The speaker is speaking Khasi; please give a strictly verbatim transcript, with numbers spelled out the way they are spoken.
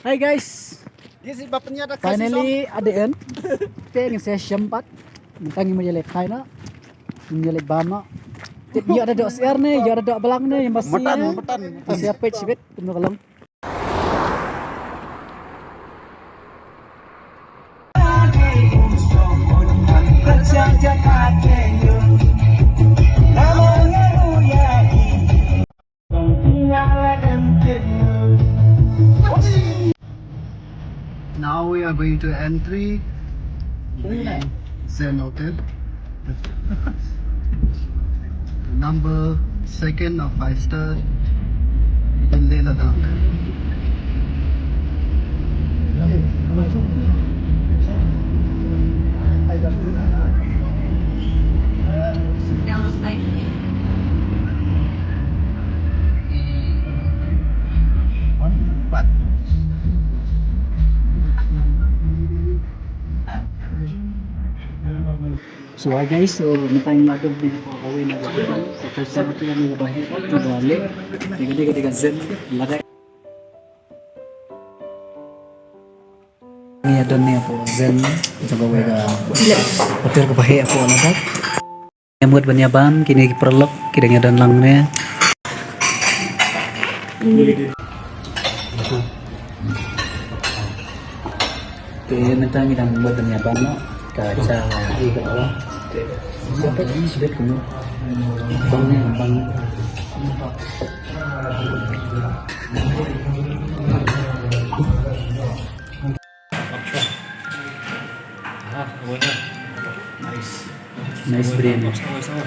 Hi guys. Finally at the end. Te ngin sa shem pat. Mynta ngin ïa leit phai noh. Ngin ïa leit bam noh. Tip ïoh da doh syiar ne, ïoh da doh blang ne, ïa masi. Matan, matan. Masi ïa peit shibit kumno ka long. Now we are going to entry the Zen Hotel. Number second of five star in Leh Ladakh. So hi guys, so mynta ngi la dep bniah hapoh kawei na ka hotel. Sa ka hotel kaba heh, kaba leh. Te ka dei ka dei ka Zen Ladakh. Ngi ïa don ne hapoh Zen, jong kawei ka hotel kaba heh hapoh Ladakh. Ïa mut ban ïa bam, kine ki paralok ki dang ïa don lang ne. Te mynta ngi dang mut ban ïa bam noh. Ka cha i ka wa. Te sa ka i sibet kumno. Bam ne bam. Aha, wala. Nice. Nice biryani. Sawa, sawa.